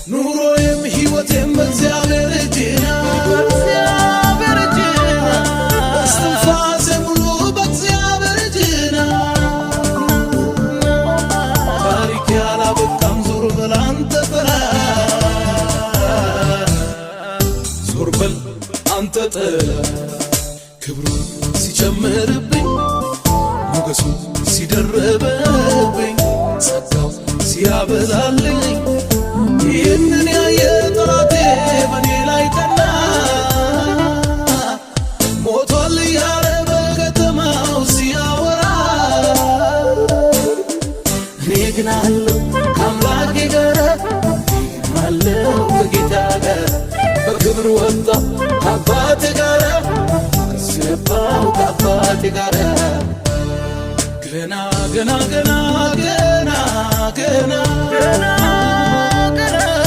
ኑሮዬም ሕይወቴም በእግዚአብሔር እጅ ናት። በእግዚአብሔር እጅ ናት። እስትንፋሴ ሙሉ በእግዚአብሔር እጅ ናት። ታሪክ ያላበቃም፣ ዞር በል አንተ ጠላት፣ ዞር በል አንተ ጠላት። ክብሩን ሲጨምርብኝ፣ ሞገሱ ሲደርብብኝ፣ ጸጋው ሲያበዛልኝ፣ ይህንን ያየ ጠላቴ በኔ ላይ ቀና። ሞቷል እያለ በከተማው ሲያወራ፣ እኔ ግን አለሁ ከአምላኬ ጋር፣ አለሁ ከጌታ ጋር። በክብር ወጣሁ ከአባቴ ጋር፣ ገባሁ ከአባቴ ጋር። ገና ገና ገና ገና ገና ገና።